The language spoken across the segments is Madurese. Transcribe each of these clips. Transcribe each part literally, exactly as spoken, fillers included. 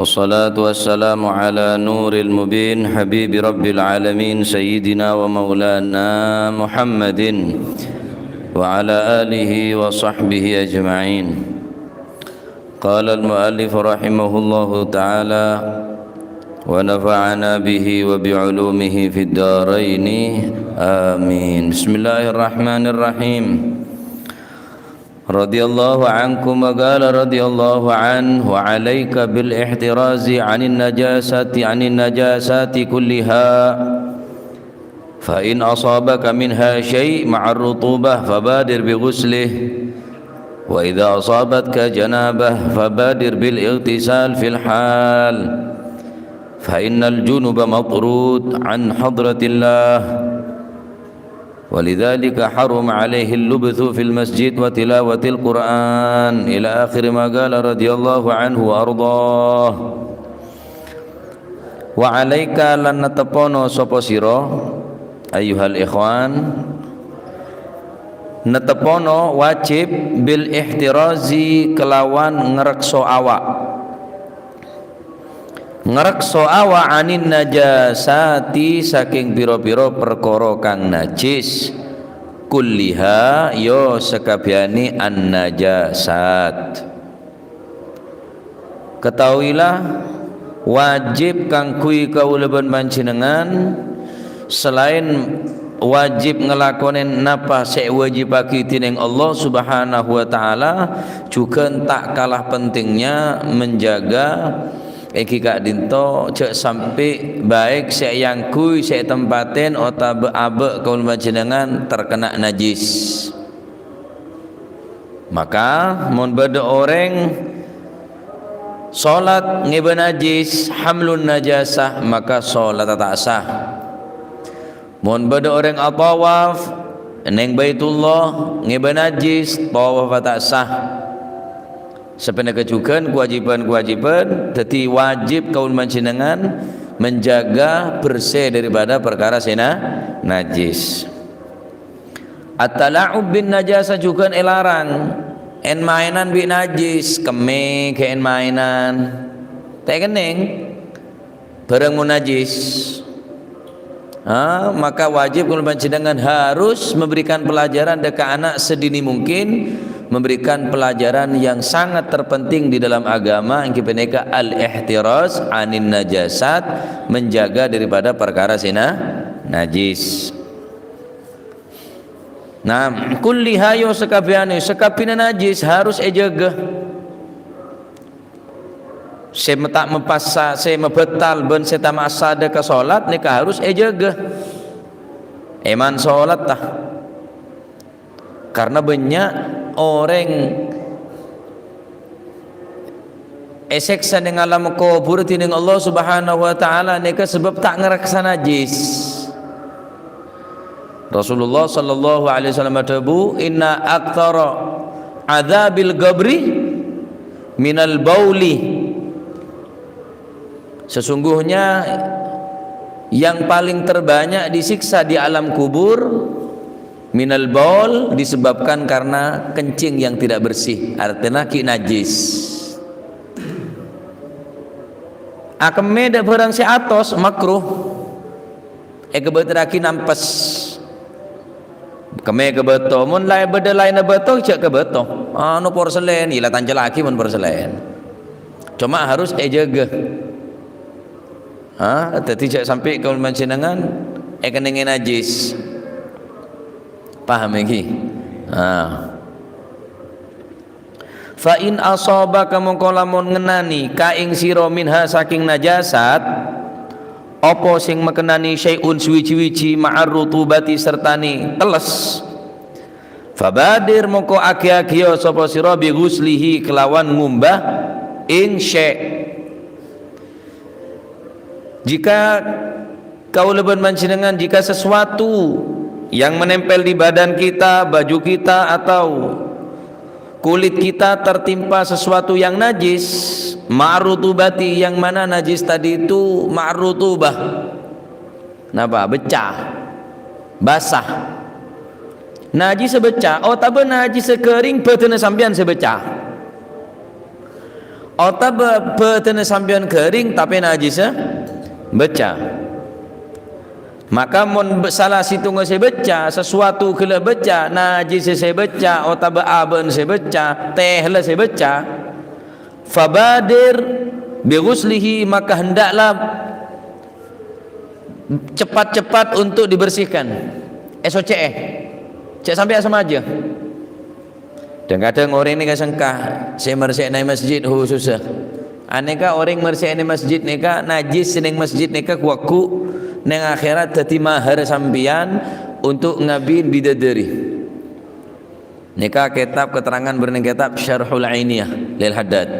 والصلاة والسلام على نور المبين حبيب رب العالمين سيدنا ومولانا محمد وعلى آله وصحبه أجمعين. قال المؤلف رحمه الله تعالى ونفعنا به وبعلومه في الدارين. آمين. بسم الله الرحمن الرحيم. رضي الله عنكم وقال رضي الله عنه وعليك بالاحتراز عن النجاسة عن النجاسات كلها. فإن أصابك منها شيء مع الرطوبة فبادر بغسله، وإذا أصابتك جنابة فبادر بالاغتسال في الحال، فإن الجنب مطرود عن حضرة الله، ولذلك حرم عليه اللبث في المسجد وتلاوة القرآن، إلى آخر ما قال رضي الله عنه وأرضاه. Wa alaika lan nateppono sapa sira, ayyuhal ikhwan, nateppono wajib bil ihtirazi kelawan ngrekso awak. Ngrekso awak anin najasati saking pira-pira perkara kang najis. Kulliha, ya sakabehane an-najasat. Ketahuilah, wajib kaangguy kaula ban panjennengngan, selain wajib ngalakonen napa se ewajibagi dening Allah Subhanahu wa Ta'ala, jugan ta' kalah pentingnya menjaga enggi ka'dinto ja' sampe' baik se eangguy, se etempaten, otabâ abâ' kaula panjennengngan terkena najis. Maka, mon bâdâ orèng solat ngèbâ najis, hamlun najasah, maka solatta ta' sah. Mon bâdâ orèng atawaf neng Baitullah ngèbâ najis, tawaf ta' sah. Sapanèka jhughân kawâjibhân-kawâjibhân, dhâddhi wajib kaulâ panjhennengngan menjaga bersè daripada parkara sè na-, najis. At-tala'ub bin najasah jhughân èlarang. Èn-maènan bi' najis, kemmè ghi' èn-maènan. Ta' kennèng. Bhârâng mon najis. Ha, maka wajib kaulâ panjhennengngan harus memberikan pelajaran dâ' ka ana' sedini mungkin, memberikan pelajaran yang sangat terpenting di dalam agama, èngghi panèka al-ihtiraz anin najasat, menjaga daripada parkara sè na-, najis. Nah, kulliha yo sakabbiyanè, sakabbhiyânna najis harus èjâgâ. Sè mata-, mapassa-, sè mabhâtal bân sè tamassa dâ' ka solat nèka harus èjâgâ. Èman solat, ta? Karna bânnya' orèng èsèksa neng alam kobhur dhineng Allah Subhanahu wa Ta'ala nèka sabâb ta' ngareksa najis. Rasulullah sallallahu alaihi wasallam adhâbu, "Inna aktsara adzabil qabri minal bauli." Sesungguhnya yang paling terbanyak disiksa di alam kubur minal baul, disebabkan karena kencing yang tidak bersih, artinya ghi' najis. Akemmè dâ' bhârâng sè atos, makruh. Èkabâtèrraghi nampes. Kemmè èkabâto. Mon la è bâdâ laènna bâto, jhâ' kabâto. Anu porselen, iyâ la tancellaghi mon porselen. Coma harus èjâgâ. Ha, dhâddhi jhâ' sampè' kaulâ panjhennengngan èkennèngè najis. Paham èngghi? Ha. Fa in asabaka mongko lamon ngennani ka ing sira minha saking najasat, apa sing makennani syai'un suwi-suwiji ma'ar rutubati sertane telles. Fabadir mongko agi-agiya sapa sira bi ghuslihi kelawan ngumbah ing syai'. Jika kaulâ bân panjhennengngan, jika sesuatu yang menempel di badan kita, baju kita, atau kulit kita tertimpa sesuatu yang najis, ma'rutubati, yang mana najis tadi itu ma'rutubah. Napa? Beccah. Basah. Najis sè beccah, otabâ najis sè ghâring bhâdhânna sampèyan sè beccah. Otabâ bâdânna sampèyan ghâring, tapè najjhissa beccè. Maka mon be-, sala sèttongnga sè beccè, sesuatu ghellâ' beccè, najjhis sè beccè, otabâ abâ'na sè beccè, tèhella sè beccè, fabadir bi ghuslihi, maka hendaklah cepat-cepat untuk dibersihkan. Èsoccè'è. Jhâ' sampè' asamaja. Dhâng-kadhâng orèng nèka sengka sè mersè'ana masjid khusussa. Anèka orèng mersè'ana masjid nèka, najjhis sè neng masjid nèka ghu-lagghu' neng akhèrat dhâddhi mahar sampèyan untuk ngabin bidadari. Nèka kètab keterangan bâdâ neng kètab Syarhul Ainiyah lil Haddad.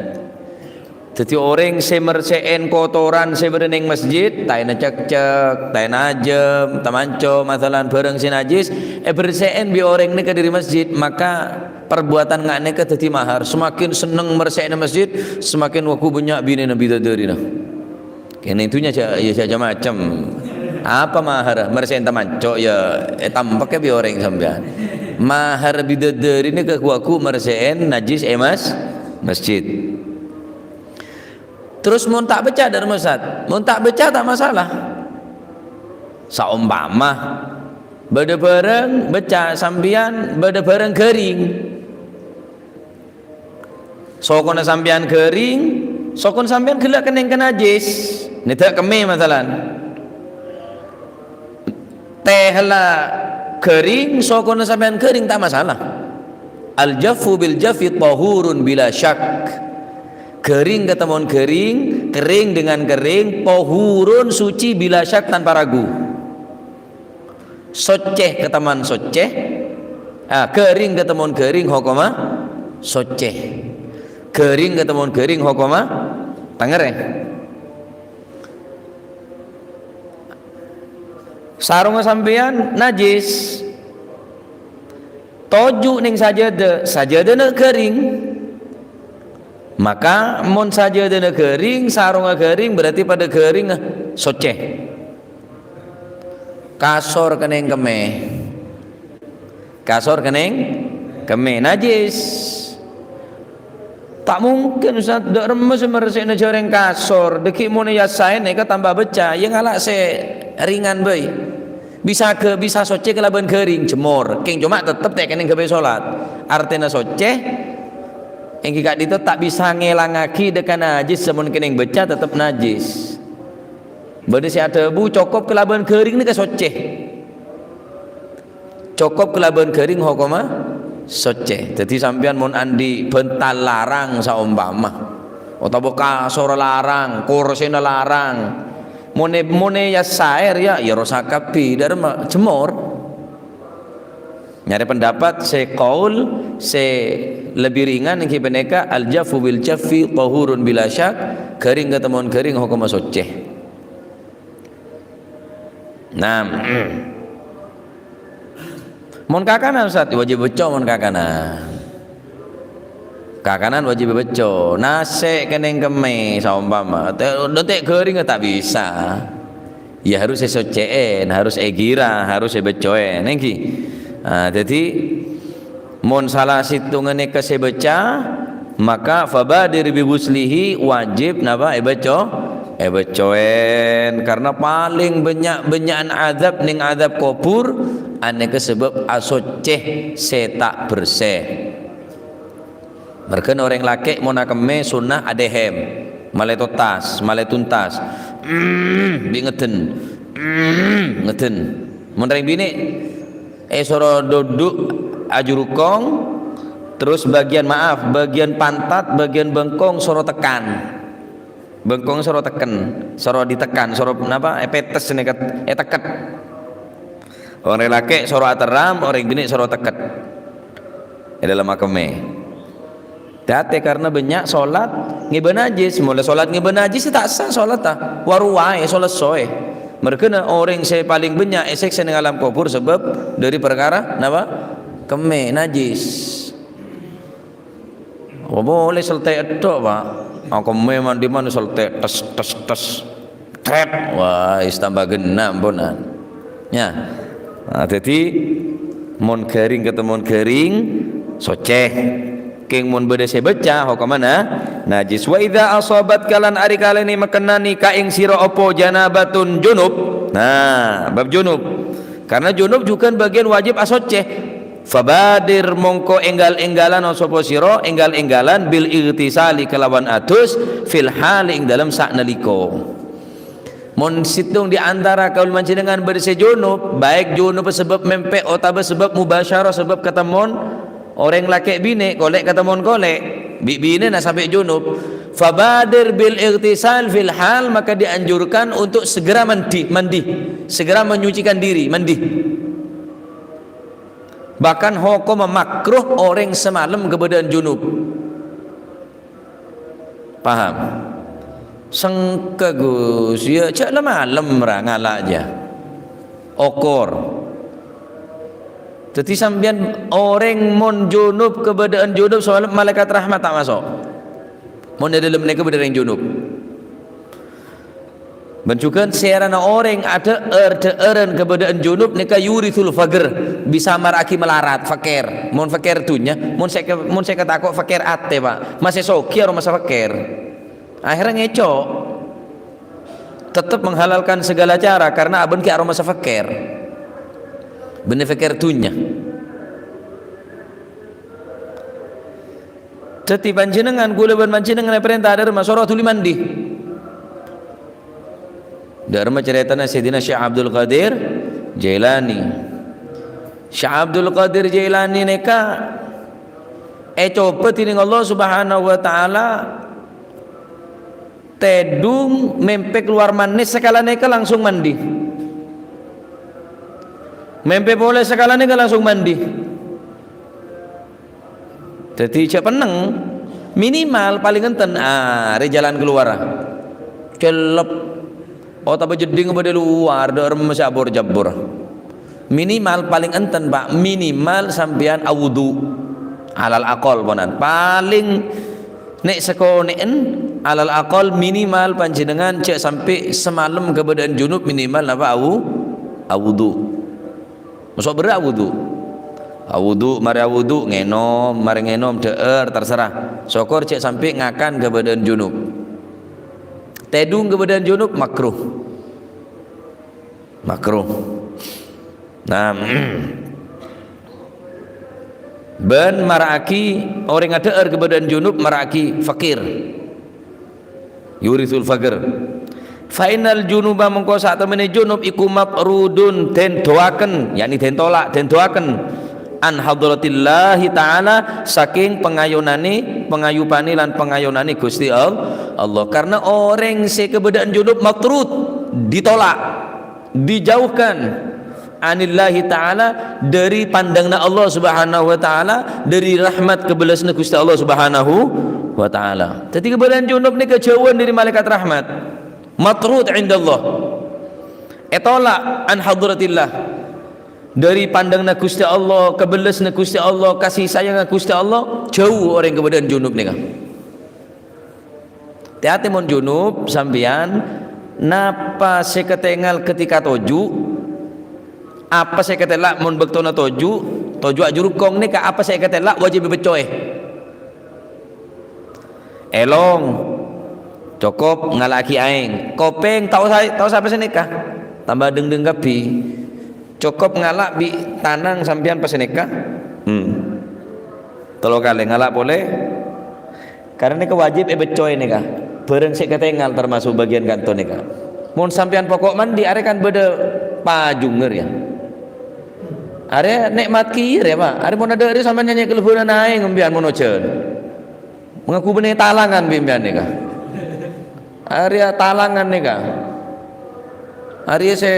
Dhâddhi orèng sè mersè'è kotoran sè bâdâ neng masjid, taèna cekcek, taèna ajâm, tamanco, masalan bhârâng sè najjhis, èbersè'è bi' orèng nèka dâri masjid, maka perbuatan nga' nèka dhâddhi mahar. Semakin senneng mersè'ana masjid, semakin ghu-lagghu' bânnya' binèna bidadarina. Kènè' dhunnya jhâ', ya jhâ'-, jhâ' macem. Apa mahar? Mersè'è tamanco, ya, ètampèkè bi' orèng sampèyan. Mahar bidadari nèka ghu-lagghu' mersè'è najjhis è mas-, masjid. Terros mon ta' beccè, dhâ' remma, Ustaz? Mon ta' beccè ta' masalah. Saompama bâdâ bhârâng beccè sampèyan, bâdâ bhârâng ghâring. Sokona sampèyan ghâring, sokona sampèyan ghellâ' kennèng ka najjhis. Nèdhâ' kemmè, masalan. Tèhella ghâring, sokona sampèyan ghâring, ta' masalah. Al-jaffu bil jaffi tahurun bila syak. Ghâring ketemon ghâring, kering dengan kering, tahurun, suci, bila syak, tanpa ragu. Soccè ketemon soccè, ah, ghâring ketemon ghâring hokomma soccè. Ghâring ketemon ghâring hokomma, ta' ngarè. Sarongnga sampèyan najjhis. Toju' neng sajâdâ, sajâdâna ghâring. Maka mon sajâdâna ghâring, sarongnga ghâring, berarti padâ ghâring, soccè. Kasor kennèng kemmè. Kasor kennèng kemmè, najjhis. Ta' mungkin, Ustaz, dhâ' remma sè mersè'ana jhârèng kasor, dâgghi' mon èyassaè nèka tamba beccè, ya ngala' sè ringan bhâi. Bisa ghâ-, bisa soccè kalabân ghâring, jemur. Kèng coma tettep ta' kennèng ghâbây solat. Artèna soccè, èngghi ka'dinto ta' bisa ngèlangaghi dhâ' ka najjhis, sè mon kennèng beccè tettep najjhis. Bâdâ sè adhâbu, cokop kalabân ghâring nèka soccè. Cokop kalabân ghâring hokomma soccè. Dhâddhi sampèyan mon andi' bântal larang saompama, otabâ kasor larang, korsèna larang, mon è-, mon èyassaè rèya, ya rosak kabbhi, dhâ' remma, jemur. Nyarè pendapat sè qaul sè lebbi ringan èngghi panèka al-jaffu bil jaffi tahurun bila syak, ghâring ketemon ghâring hokomma soccè. Nah, mon kakanan, Ustaz, wajib becco mon kakanan. Kakanan wajib becco. Nasè' kennèng kemmè, saompama. Te-, dântè' ghâring ta' bisa. Ya harus èsoccè'è, harus èghirâ, harus èbeccoè. Nèngghi. Ah, dhâddhi, mon sala sèttongnga nèka sè beccè, maka fabadir bi ghuslihi, wajib napa? Èbecco-, èbeccoèn. Karena palèng bânnya'-bânnya'an adzab neng adzab kobhur, anèka sabâb asoccè sè ta' bersè. Merghâna orèng lakè' mon akemmè sunnah adhèhem, malè totas, malè tuntas. Mm, bi' ngedden. Mm, ngedden. Mon rèng binè' èsoro duduk ajurukong, terros bâgiyân, maaf, bâgiyân pantat, bâgiyân bengkong soro tekan. Bengkong soro tekken, soro ditekan, soro napa, èpètes nèka, èteket. Orèng lakè' soro aterram, orèng binè' soro teket. È dâlem akemmè. Dhâddhi karena bânnya' solat ngibâ najis, molaè solat ngibâ najis ta' sah solat ta. Waru waè solat soè. Merghâna orèng sè palèng bânnya' èsèksa neng alam kobhur sabâb dâri parkara napa? Kemmè najis. Apa polè seltè' ètto', Pak? Akemmè mandi-mandi seltè' tes, tes, tes. Tret. Wah, wis tamba genna' amponan. Ya. Nah, dhâddhi mon ghâring ketemon ghâring, soccè. Kèng mon bâdâ sè bâca, hokomma najis. "Wa idza asabatka," lan ari kalèna mèkennanè ka ing sira apa janabatun, junub. Nah, bab junub. Karena junub jhughân bagian wajib asoccè. "Fabadir," mongko èngghâl-èngghâlan sapa sira, èngghâl-èngghâlan, "bil ightisali," kalawan adus, "fil hali," ing dalem sanalika. Mon sèttong di antara kaulâ panjhennengngan bâdâ sè junub, baik junub sabâb mèmpè otabâ sabâb mubasyarah, sabâb katemmon orèng lakè' binè', kolè' katemmon kolè', bi' binèna sampè' junub, "fabadir bil ightisal fil hal," maka dianjurkan untuk segera mandi, mandi, segera menyucikan diri, mandi. Bahkan hokomma makruh orèng samalem kabâdâ'ân junub. Paham? Sengka, Gus. Ya, jhâ' la malem ra ngala' jâ. Okor. Dhâddhi sampèyan orèng mon junub, kabâdâ'ân junub, samalem malaèkat rahmat ta' maso'. Mon è dâlem nèka bâdâ orèng junub. Bân jhughân sèrana orèng adhâ'âr-dhâ'ârân kabâdâ'ân junub nèka yurisul faqr, bisa mara'aghi malarat, fakèr. Mon fakèr dhunnya, mon sè, mon sè katako' fakèr atè, Pak. Masè soghi aromasa fakèr. Akhèrra ngèco'. Tetep menghalalkan segala cara karena abâ'na ghi' aromasa fakèr. Bânnè fakèr dhunnya. Dhâddhi panjhennengngan, kaulâ bân panjhennengngan èparènta dâ' remma soro dhuli mandi. Dâ' remma carètana Sayyidina Syekh Abdul Qadir Jailani. Syekh Abdul Qadir Jailani nèka ècoba dhinèng Allah Subhanahu wa Ta'ala, tèdung, mèmpè kalowar manès, sakala nèka langsung mandi. Mèmpè polè, sakala nèka langsung mandi. Dhâddhi jhâ' pennèng, minimal palèng enten, ah, rè jhâlân kalowar. Cellep. Otabâ jeddhing bâdâ lowar, dâ' remma sè abor-jabor. Minimal palèng enten, Pak, minimal sampèyan awudu. Alal aqal, ponan. Palèng nè' sakonè'en, alal aqal minimal panjhennengngan jhâ' sampè' samalem kabâdâ'ân junub minimal napa awu-, awudu. Moso' berrâ' awudu. Awudu, marè awudu, ngènom, marè ngènom, dhâ'âr, terserah. Sokor jhâ' sampè' ngakan kabâdâ'ân junub. Tèdung kabâdâ'ân junub, makruh. Makruh. Nah, bân mara'aghi orèng adhâ'âr kabâdâ'ân junub, mara'aghi fakèr. Yurisul faqr. Fa innal junuba, mongko satemmanè junub iku matrudun, den doaken, yakni den tolak, den doaken. An hadratillahi ta'ala, saking pangayunanè, pangayupanè lan pangayunanè Gusti All-, Allah. Karena orèng sè kabâdâ'ân junub matrud, ditolak, dijauhkan. Anillahi ta'ala, dari pandangna Allah Subhanahu wa Ta'ala, dari rahmat kabellasna Gusti Allah Subhanahu wa Ta'ala. Jadi, kabâdâ'ân junub nèka jauhan dari malaikat rahmat. Matrud indallah. Ètolak an hadratillah. Dari pandangna Gusti Allah, kabellasna Gusti Allah, kasih sayangna Gusti Allah, jauh orèng kabâdâ'ân junub nèka. Tè-atè mon junub sampèyan, napa sè katèngal ketika toju'? Apa sè katèla' mon bâktona toju'? Toju' ajurukong nèka apa sè katèla' wajib èbecco'è. Èlong, cokop ngala'aghi aèng. Kopèng, ta' osa, ta' osa apa sè nèka. Tamba dhengdheng kabbhi. Cokop ngala' bi' tanang sampèyan pas nèka. Hmm. Tello kalè ngala' polè. Karena nèka wajib èbecco'è nèka. Bhârâng sè katèngal tamaso' bâgiyân kanto nèka. Mon sampèyan poko' mandi, arè kan bâdâ pajungnga rèya. Arè nè'mat kèya rèya, Pak. Arè mon adâ' arè sampèyan nyanyè kalebbunan aèng sampèyan mon ojhân. Mangku bânnè talangan bi' sampèyan nèka. Arèya talangan nèka. Arèya sè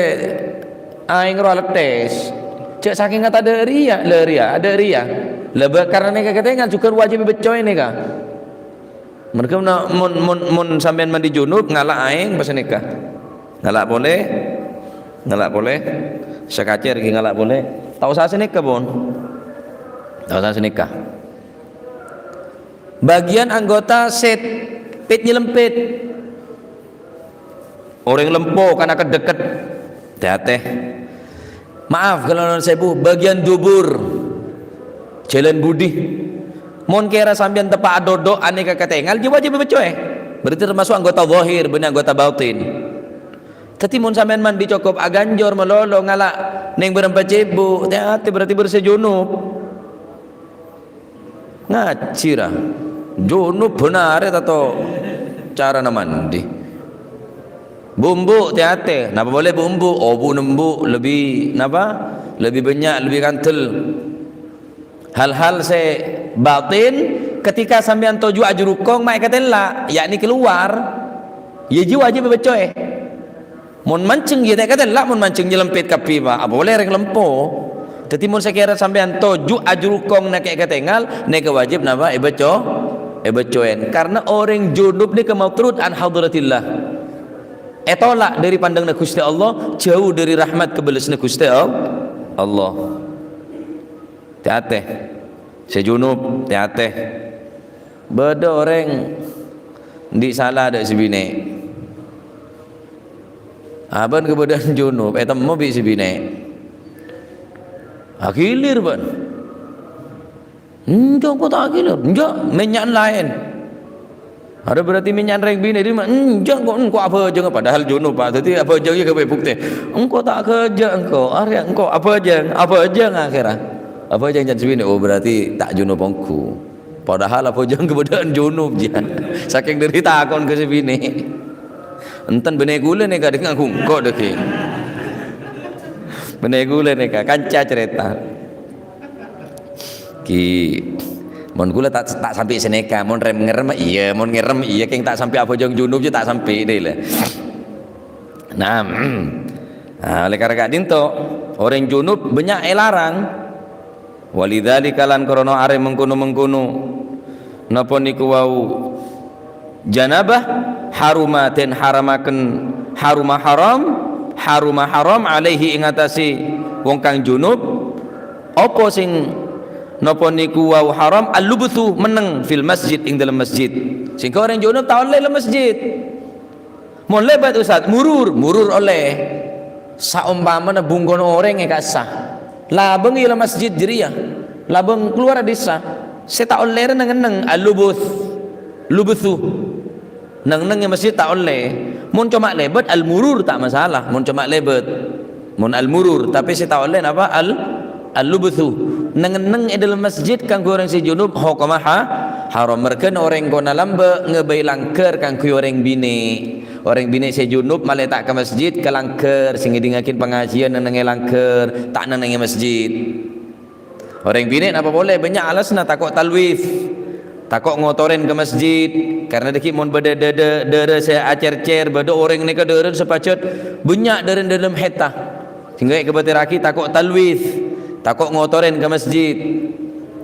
aèng rowa lettès. Jhâ' sakènga tadâ' rèya, la rèya, adâ' rèya. La bâ-, karena nèka katèngal jhughân wajib èbecco'è nèka. Mereka na-, mon, mon, mon sampèyan mandi junub, ngala' aèng pas nèka. Ngala' polè, ngala' polè. Sakacèr ghi ngala' polè. Ta' osa sè nèka, pon. Ta' osa sè nèka. Bâgiyân anggota sè pit-nyelempit. Orèng lempo kana' deket. Tè-atè. Maaf, kalau non sebu, bâgiyân dubur. Jhâlân budi. Mon kèra sampèyan teppa' adhodho' anèka katèngal, jiyâ wajib èbâccowè. Berarti termasuk anggota zahir, bânnè anggota batin. Dhâddhi mon sampèyan mandi cokop aganjor malolo ngala' neng bârâmpa cèbu', tè-atè berarti bersè junub. Ngajhi ra. Junub bhânarè tato carana mandi. Bu'-embu', tè-atè. Napa polè bu'-embu'? Obu'na embu' lebbi napa? Lebbi bânnya', lebbi kandel. Hal-hal sè batin, ketika sampèyan toju' ajurukong ma' èkatella', yakni keluar, yâ jiyâ wajib èbâccowè. Mon manjheng yâ ta' èkatella', mon manjheng nyelempit kabbhi, Pa'. Apa polè rèng lempo. Dhâddhi mon sakèra sampèyan toju' ajurukong nèka èkatèngal, nèka wajib napa? Èbâcco-, èbâccowèn. Karna orèng junub nèka matrud an hadratillah. Ètola' dâri pandângnga Ghustè Allah, jhâu dâri rahmat kabellâsânna Ghustè Al-, Allah. Tè-atè. Sè junub, tè-atè. Bâdâ orèng andi' sala dâ' sè binè'. Abâ'na kabâdâ'ân junub, ètemmo bi' sè binè'. Agilir bâ'na. Enjâ', engko' ta' agilir. Enjâ', mènya'na laèn. Arèya berarti mènya'na rèng binè' dimma? Enjâ', engko', engko' abhâjâng, padahal junub, Pa'. Dhâddhi abhâjâng yâ ghâbây buktè. Engko' ta' ghâjâ' engko', arèya engko' abhâjâng, abhâjâng akhèrra. Abhâjâng can sè binè', oh, berarti ta' junub ongghu. Padahal abhâjâng kabâdâ'ân junub, jiyâ. Sakèng dâri tako'na ka sè binè'. Enten bânnè kaulâ nèka dâ' ngaku engko' dâ' ghi. Bânnè kaulâ nèka, kanca carèta. Ghi, mon kaulâ ta', ta' sampè' sanèka, mon rem-, ngerrem, iyâ, mon ngerrem, iyâ, kèng ta' sampè' abhâjâng junub, jiyâ ta' sampè' dâ' la. Nah, ah, oleh karena ka'dinto, orèng junub bânnya' èlarang. Walidzalika, lan krana arè mengkono-mengkono, napa niku wau janabah, haruma, den haramaken, haruma haram, haruma haram alaihi, ing atase wong kang junub, apa sing napa niku wau haram, al-lubthu, menneng, fil masjid, ing dalem masjid. Sehingga orèng junub ta' ollè la masjid. Mon lèbât, Ustaz, murur, murur ollè. Saompamana bungkona orèng è ka'issa'. Labâng yâ la masjid jârèya. Labâng kalowar dissa'. Sè ta' ollè rè neng-enneng, al-lubth. Lubthu. Neng-enneng è masjid ta' ollè. Mon coma lèbât, al-murur ta' masalah. Mon coma lèbât. Mon al-murur, tapè sè ta' ollè napa? Al-, al-lubthu. Neng-enneng è dâlem masjid kaangghuy orèng sè junub, hokomma ha-, haram. Merghâna orèng kona lambâ' ngabâi langghâr kaangghuy orèng binè'. Orèng binè' sè junub malè ta' ka masjid, ka langghâr, sè ngèdingngaghi pangajiân neng-enneng è langghâr, ta' neng-enneng è masjid. Orèng binè' napa polè? Bânnya' alasanna, tako' talwith, tako' ngotorè ka masjid, karna dâgghi' mon bâdâ dâ-, dâ-, dârâ sè acer-cer, bâdâ orèng nèka dârâna sè pajhât bânnya' dârâna dâlem haidda, sehingga èkabâtèrraghi tako' talwith, tako' ngotorè ka masjid.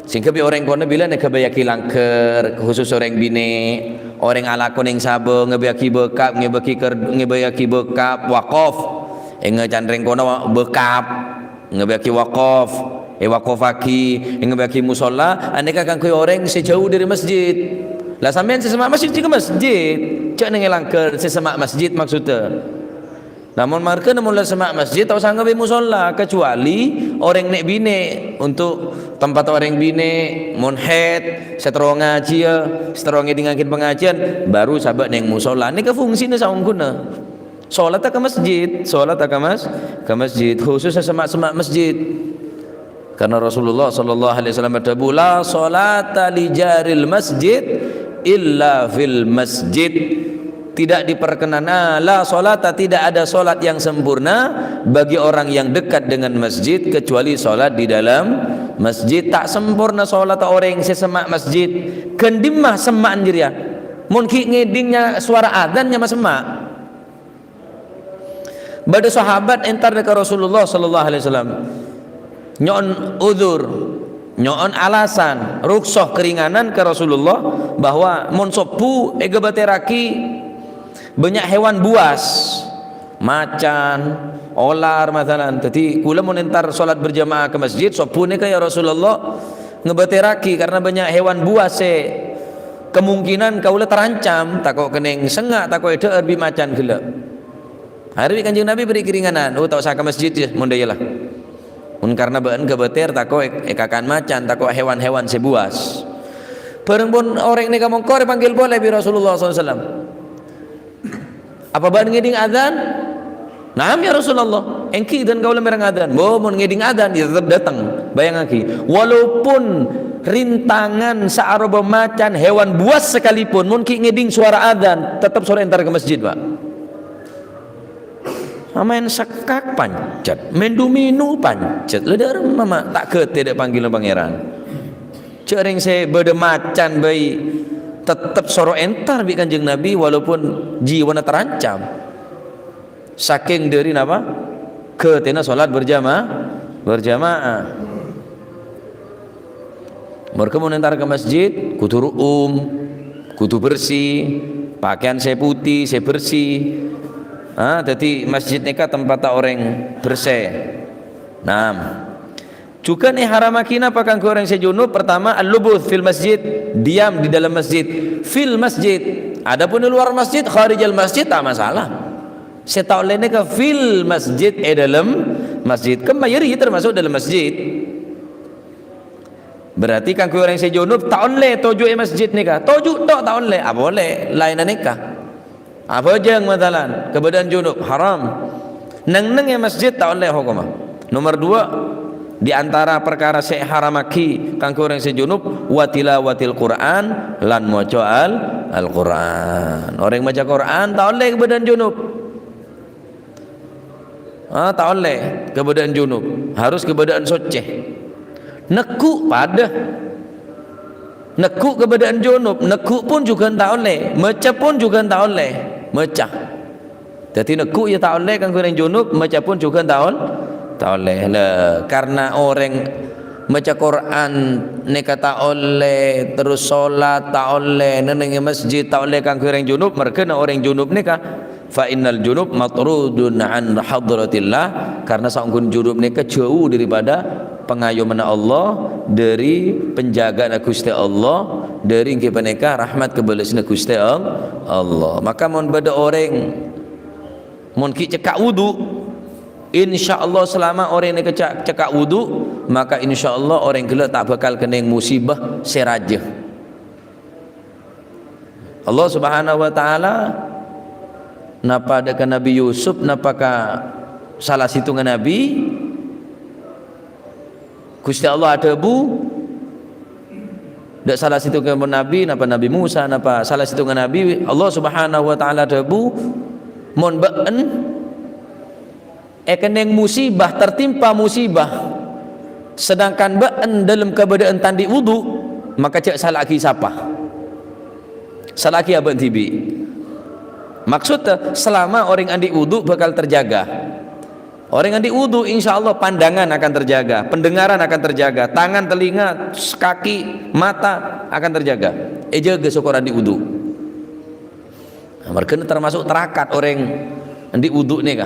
Sehingga bi' orèng kona bilâ nèka ngabâyaghi langghâr, khusus orèng binè', orèng alako neng sabâ ngabâyaghi bâkap, ngabâghi kèr-, ngabâyaghi bâkap, wakaf. Èngghâ can rèng kona wa-, bâkap. Ngabâghi wakaf, èwakafaghi, ngabâghi musholla, anèka kaangghuy orèng sè jhâu dâri masjid. La sampèyan sè semma' masjid jâ' ka masjid, jhâ' neng è langghâr sè semma' masjid maksoddhâ. Namong marghâna mon la semma' masjid, ta' osa ngabâi musholla, kecuali orèng nè'-binè', untuk tempat orèng binè', mon haid, sè terro ngajhiyâ, sè terro ngèdingngaghi pangajiân, baru sabâ' neng musholla. Nèka fungsina saongghuna. Sholata ka masjid, sholata ka mas-, ka masjid, khususnya sè semma'-semma' masjid. Karena Rasulullah sallallahu alaihi wasallam adhâbu, "La sholata li jaril masjid illa fil masjid." Tidak diperkenan, ah, la sholata, tidak ada sholat yang sempurna bagi orang yang dekat dengan masjid kecuali sholat di dalam masjid. Ta' sempurna sholata orèng sè semma' masjid. Ghân dimma semma'an jârèya? Mon ghi' ngèdingngaghi sowara adzan nyama semma'. Bâdâ sahabat entar ka Rasulullah sallallahu alaihi wasallam. Nyo'on udzur, nyo'on alasan, rukhsah, keringanan ka Rasulullah bahwa mon sobbhu èkabâtèrraghi bânnya' hewan buas, macan, olar, masalan. Dhâddhi, kaulâ mon entar sholat berjamaah ka masjid, sobbhu nèka, "Ya Rasulullah, ngabâtèrraghi karena bânnya' hewan buas sè kemungkinan kaulâ terancam, tako' kenning sengnga', tako' èdhâ'âr bi' macan ghellâ'." Arèya bi' Kanjeng Nabi beri keringanan, "Oh, ta' osa ka masjid, yâ, mon dâ' iyâ la. Mon karna bâ'na kabâtèr, tako' è-, èkakan macan, tako' hewan-hewan sè buas." Bhâreng pon orèng nèka mongko èpanggil polè bi' Rasulullah sallallahu alaihi wasallam. "Apa bâ'ân ngèdhing adzan?" "Na'am, ya Rasulullah." "Èngghi dhân kaulâ mèreng adzan." "Bo, mon ngèdhing adzan, ya tetep dâteng." Bayangaghi, walaupun rintangan saaropa macan hewan buas sekalipun, mon ghi' ngèdhing suara adzan, tetep soro entar ka masjid, Pak. Maèn sekkak pancet, maèn domino pancet. La dâ'remma ma' ta' ghâtè dâ' panggilan Pangèran. Jhâ' rèng sè bâdâ macan bhâi tetep soro entar bi' Kanjeng Nabi, walaupun jiwana terancam. Sakèng dâri napa? Ghâtèna sholat berjamaah, berjamaah. Marghâ mon entar ka masjid, kodhu ru'um, kodhu bersè, pakaian sè putih, sè bersè. Ah, dhâddhi masjid nèka tempatta orèng bersè. Naam. Jhughân èharammaghi napa kaangghuy orèng sè junub? Pertama, al-lubuth fil masjid, diam di dalam masjid. Fil masjid. Adapun di luar masjid, kharijal masjid, ta' masalah. Sè ta' ollè nèka fil masjid, è dâlem masjid. Kemma yâ rèya termasuk dâlem masjid. Berarti kaangghuy orèng sè junub ta' ollè toju' è masjid nèka. Toju' tok ta' ollè. Apa polè? Laènna nèka. Abhâjâng matalan, kabâdâ'ân junub, haram. Neng-enneng è masjid ta' ollè hokomma. Nomer dua, di antara parkara sè èharammaghi kaangghuy orèng sè junub, wa tilawatil Qur'an, lan maca al-, Al-Qur'an. Orèng maca Qur'an ta' ollè kabâdâ'ân junub. Ah, ta' ollè kabâdâ'ân junub, harus kabâdâ'ân soccè. Neggu' padâ. Neggu' kabâdâ'ân junub, neggu' pon jhughân ta' ollè, maca pon jhughân ta' ollè. Maca. Dhâddhi neggu' yâ ta' ollè kaangghuy orèng junub, maca pon jhughân ta' ol-, ta' ollè. La, karna orèng maca Qur'an nèka ta' ollè, terros sholat ta' ollè, neng-enneng è masjid ta' ollè kaangghuy orèng junub, marghâna orèng junub nèka Fa innal junub matrudun an hadratillah, karena saongghuna junub nèka jhâu daripada pangayomanna Allah, dari penjagaanna Ghustè Allah, dari èngghi panèka rahmat kabâlâsânna Ghustè All-, Allah. Maka mon bâdâ orèng, mon ghi' cekka' wudu, insyaallah selama orèng nèka ce-, cekka' wudu, maka insyaallah orèng ghellâ' ta' bhâkal kennèng musibah sè rajâ. Allah Subhanahu wa Ta'ala napa dâ' ka Nabi Yusuf, napa ka sala sèttongnga nabi, Ghustè Allah adhâbu dâ' sala sèttongnga nabi, napa Nabi Musa, napa sala sèttongnga nabi, Allah Subhanahu wa Ta'ala adhâbu, "Mon bâ'en èkennèng musibah, tertimpa musibah, sedangkan bâ'en dâlem kabâdâ'ân ta' andi' wudu, maka jhâ' sala'aghi sapa? Sala'aghi abâ'en dhibi'." Maksudnya, selama orèng andi' wudu bakal terjaga. Orèng andi' wudu, insyaallah pandangan akan terjaga, pendengaran akan terjaga, tangan, telinga, kaki, mata akan terjaga. Èjâgâ sokor andi' wudu. Nah, marghâna termasuk tarakat orèng andi' wudu nèka.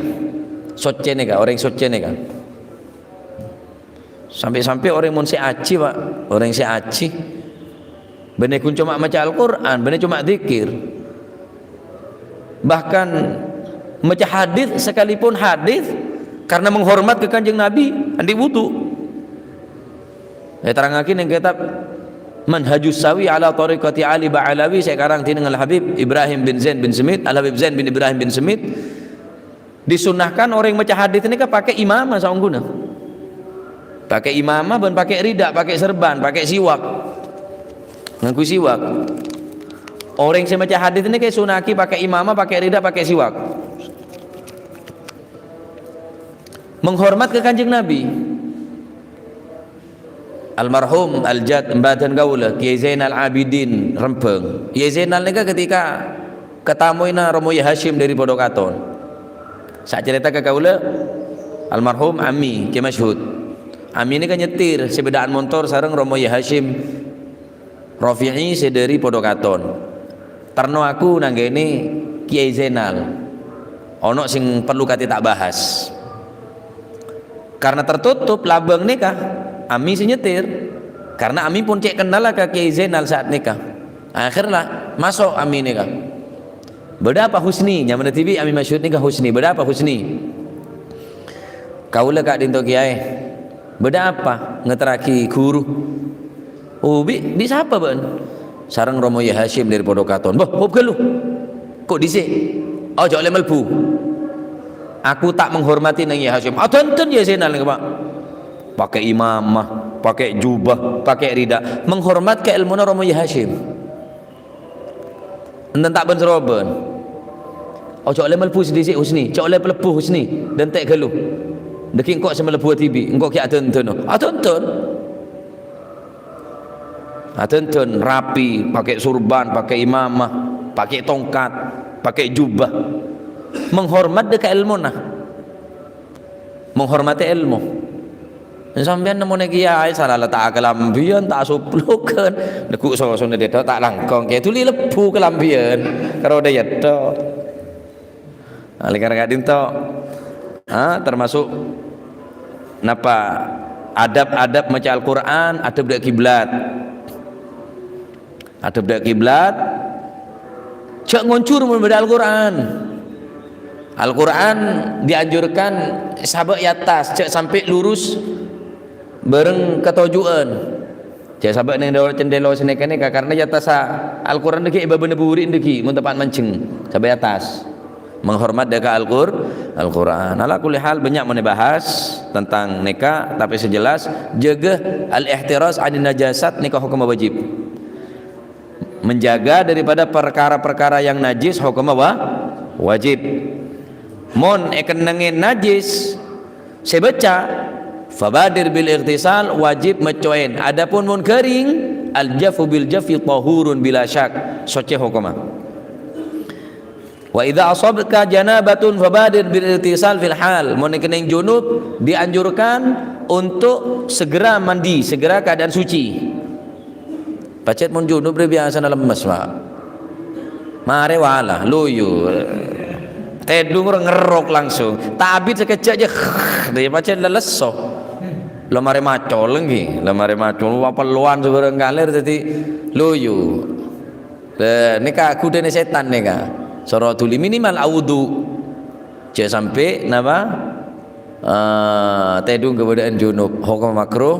Soccè nèka, orèng soccè nèka. Sampè'-sampè' orèng mon sè ajhi, Pak, orèng sè ajhi. Bânnè ghun coma maca Al-Qur'an, bânnè coma dzikir. Bahkan maca hadits, sekalipun hadits, karena menghormat ka Kanjeng Nabi, andi' wudu. Èterrangaghi neng kitab Manhajus Sawi ala Thariqati Ali Ba'alawi sè èkarang dhinèng Al-Habib Ibrahim bin Zain bin Semit, Al-Habib Zain bin Ibrahim bin Semit. Disunnahkan orèng maca hadits nèka pakè imamah saongghuna. Pakè imamah bân pakè rida, pakè serban, pakè siwak. Ngangghuy siwak. Orèng sè maca hadits nèka èsunnahaghi pakè imamah, pakè rida, pakè siwak. Menghormat ka Kanjeng Nabi. Almarhum Al-Jad, embhâdhân kaulâ, Kiai Zainal Abidin Rembang. Kiai Zainal nèka ketika katamoyna Romo Yah Hasyim dâri Podokaton. Sè acarèta ka kaulâ, almarhum Ami, Kiai Masyhud. Ami nèka nyetir, sè bâdâ'ân montor sareng Romo Yah Hasyim Rafi'i sè dâri Podokaton. Terno aku nanggènè Kiai Zainal. Ono sè perlu katè ta' bahas. Karena tertutup labâng nèka, Ami sè nyetir. Karena Ami pon cè' kennal ka Kiai Zainal saat nèka. Akhirnya, maso' Ami nèka. "Bâdâ apa, Husni?" Nyamana dhibi' Ami Masyhud nèka Husni. "Bâdâ apa, Husni?" "Kaulâ ka'dinto, Kiai." "Bâdâ apa?" "Ngaterraghi ghuru." "Oh, bi', bi' sapa bâ'en?" Sareng Rama Yahya Hasyim dâri Pondok Katon. Bâh, hop ghâllu. Ko' dhisi'. Ojo' lè malbu. Aku ta' menghormati neng Yahya Hasyim. Adhândhân Yahya Zainal nèka, Pak. Pakai imamah, pakai jubah, pakai rida. Menghormat ka èlmona Rama Yahya Hasyim. Enten ta' bân-sarobân. Ojo' lè malbu sè dhisi' Husni. Ojo' lè malbu Husni. Dântè' ghâllu. Dâgghi' engko' sè malbu dhibi'. Engko' ghi' adhândhân. Adhândhân. Adhândhân rapi, pakai surban, pakai imamah, pakai tongkat, pakai jubah. Menghormat dâ' ka èlmona. Menghormati èlmo. Sampèyan nemmonè kiyaè, sala la ta' kalambhiyân, ta' suplughân. Neggu' sosona dâ' ta' langkong, kè dhuli lebbu kalambhiyân. Karo dâ' yâ tho. Nah, lèkar ka'dinto, ha, termasuk napa adab-adab maca Al-Qur'an, adab dâ' kiblat. Adab dâ' kiblat, jhâ' ngonjhur mon bâdâ Al-Qur'an. Al-Qur'an dianjurkan sabâ' è attas, jhâ' sampè' lurus bâreng katoju'ân. Jhâ' sabâ' neng dâwâr cendhèla sè nèka-nèka, karna è attassa Al-Qur'an dâgghi' è bâbâna buri' dâgghi', mon teppa'na manjheng, sabâ' è attas. Menghormat dâ' ka Al-Qur-, Al-Qur'an. Ala kulli hal, bânnya' mon èbahas tentang nèka, tapè sè jelas, jâgâ al-ihtiraz anin najasat nèka hokomma wajib. Menjaga daripada perkara-perkara yang najis hokomma wa-, wajib. Mon èkennengngè najis, sè bâca, fabadir bil ightisal, wajib mèccoèn. Adapun mon ghâring, al-jaffu bil jaffi tahurun bila syak, soccè hokomma. Wa idza asabka janabatun fabadir bil ightisal fil hal. Mon èkennèng junub, dianjurkan untuk segera mandi, segera keadaan suci. Pajhât mon junub rè biyasana lemmes, Pak. Marè wala, loyu. Tèdung ora ngerrok langsung. Ta' abit sakejjhâ' jâ, dâ' pajhât lalesso. La marè macol ènggi, la marè macol, wah, pellowan sabârâng kalèr dâddhi loyu. Lah, nèka ghudhâna sètan nèka. Soro dhuli minimal awudu. Jhâ' sampè' napa? Eh, tèdung kabâdâ'ân junub, hokom makruh.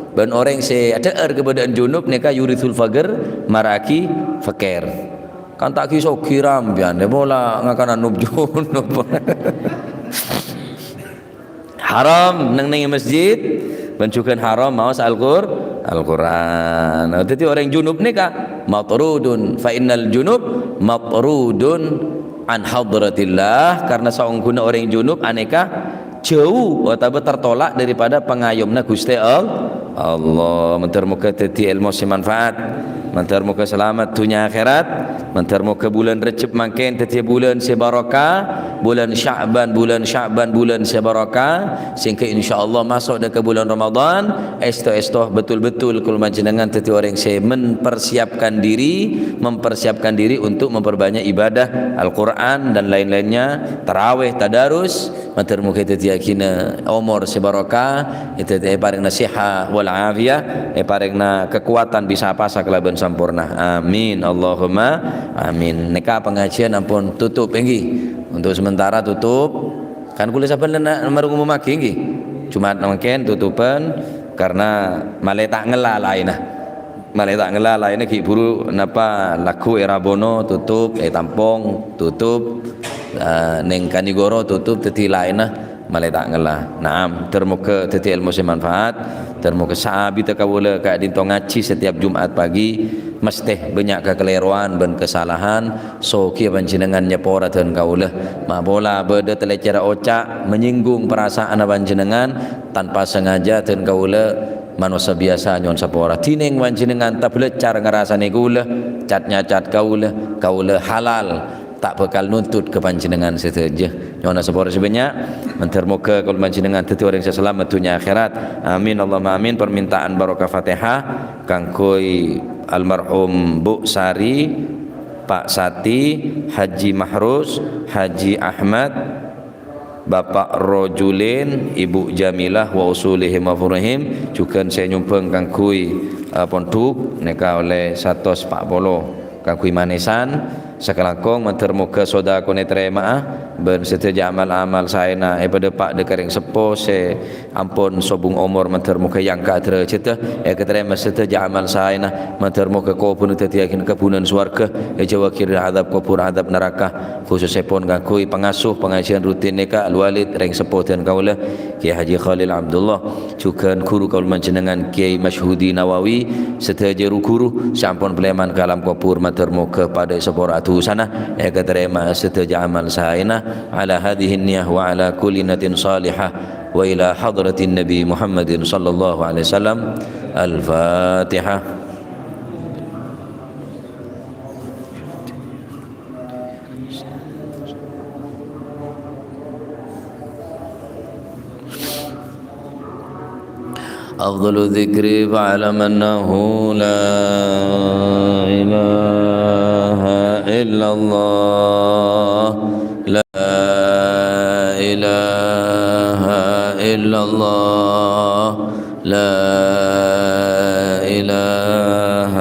Bân orèng sè adhâ'âr kabâdâ'ân junub nèka yurisul faqr, mara'aghi fakèr. Kan ta' ghi-soghi rampèyan, dâ' pola ngakanan nub-junub. Haram neng-neng è masjid, bân jhughân haram maos Al-Qur-, Al-Qur'an. Nah, dâddhi orèng junub nèka matrudun, fa innal junub matrudun an hadratillah, karena saongghuna orèng junub anèka jhâu otabâ tertolak daripada pangayomna Ghustè All-, Allah. Mandhâr moghâ dâddhi èlmo sè manfaat. Mandhâr moghâ salamet dhunnya akhèrat. Mandhâr moghâ bulân Rejjeb mangkèn dâddhiyâ bulân sè barokah, bulân Sya'ban, bulân Sya'ban, bulân sè barokah, sehingga insyaallah maso' dâ' ka bulân Ramadan, èsto-èsto betul-betul kaulâ panjhennengngan dâddhi orèng sè mempersiapkan diri, mempersiapkan diri untuk memperbanyak ibadah Al-Qur'an dan lain-lainnya, tarawih, tadarus, Mandhâr moghâ èdhâddhiyâghina omor sè barokah, èdhâddhi-, èparèngana sehat wal afiyah, èparèngana kakowadhân bisa apowasa kalabân samporna. Amin, Allahumma amin. Nèka pangajiân ampon tutup, ènggi. Untuk sementara tutup. Kan kulâ sabbhân lè na-, marè ngomongaghi, ènggi. Jumat mangkèn tutupân karena malè ta' ngella laènna. Malè ta' ngella laènna ghi' buru napa lagghu è Rabono tutup, è Tampong tutup, eh, neng Kanigoro tutup, dâddhi laènna malè ta' ngella. Naam, ter moghâ dâddhi èlmo sè manfaat, ter moghâ saabiddhâ kaulâ ka'dinto ngajhi setiap Jumat pagi, mastè bânnya' kakalèrowan bân kasalahan, soghi panjhennengngan nyapora dhân kaulâ. Ma' pola bâdâ talècèra oca' menyinggung parasaanna panjhennengngan, tanpa sengaja dhân kaulâ manossa biyasa nyo'on sapora. Dhinèng panjhennengngan tablecar ngarasanè kaulâ, cat-nyacat kaulâ, kaulâ halal, ta' bhâkal nuntut ka panjhennengngan sadhâjâ. Nyo'ona sapora sè bânnya', mandhâr moghâ kaulâ panjhennengngan dâddhi orèng sè salamet dhunnya akhèrat. Amin, Allahumma amin. Permintaan barokah Fatihah kaangghuy almarhum Bu Sari, Pak Sati, Haji Mahrus, Haji Ahmad, Bapak Rojulin, Ibu Jamilah, wa usulihim wa furuhim, jhughân sè nyombhâng kaangghuy, eh, pondhuk, nèka ollè satos pa' polo kaangghuy manèsan, Sakalangkong, mandhâr moghâ sodakona ètarèma'a, bân sadhâjâ amal-amal saèna èpadâpa' dâ' ka rèng seppo sè ampon sobung omor, mandhâr moghâ èangka' dârâjhâddhâ, èkatarèma sadhâjâ amal saèna, mandhâr moghâ kobhurrâ dhâddhiyâghin kebhunan sowarghâ, èjâuwâghi dâri adzab kobhur, adzab naraka, khusussèpon kaangghuy pangasuh pangajiyân rutin nèka, Al-Walid, rèng seppo dân kaulâ, Kyai Haji Khalil Abdullah, jhughân ghuru kaulâ panjhennengngan Kyai Masyhudi Nawawi, sadhâjâ ru-ghuru sè ampon palèman ka alam kobhur, mandhâr moghâ padâ èsapora dhusana, èkatarèma sadhâjâ amal saèna, ala hadhihi niyah wa ala kulli niyatin shalihah, wa ila hadratin Nabi Muhammadin sallallahu alaihi wasallam. Al-Fatihah. أفضل الذكر فاعلم أنه لا إله إلا الله، لا إله إلا الله، لا إله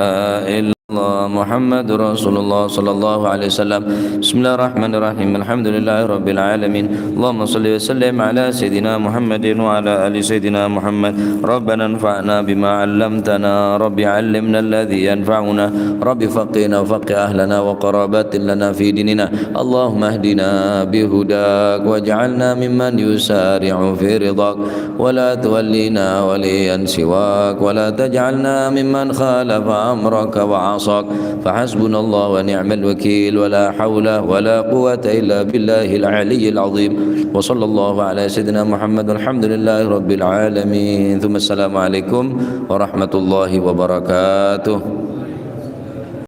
إلا الله، محمد رسول الله صلى الله عليه وسلم. بسم الله الرحمن الرحيم. الحمد لله رب العالمين. اللهم صل وسلم على سيدنا محمد وعلى آل سيدنا محمد. ربنا انفعنا بما علمتنا. رب علمنا الذي ينفعنا. رب فقهنا وفقه أهلنا وقرابات لنا في ديننا. اللهم اهدنا بهداك واجعلنا ممن يسارع في رضاك. ولا تولنا وليا سواك، ولا تجعلنا ممن خالف أمرك وعصاك، فحسبنا الله ونعم الوكيل، ولا حول ولا قوة إلا بالله العلي العظيم. وصلى الله على سيدنا محمد، والحمد لله رب العالمين. ثم السلام عليكم ورحمة الله وبركاته.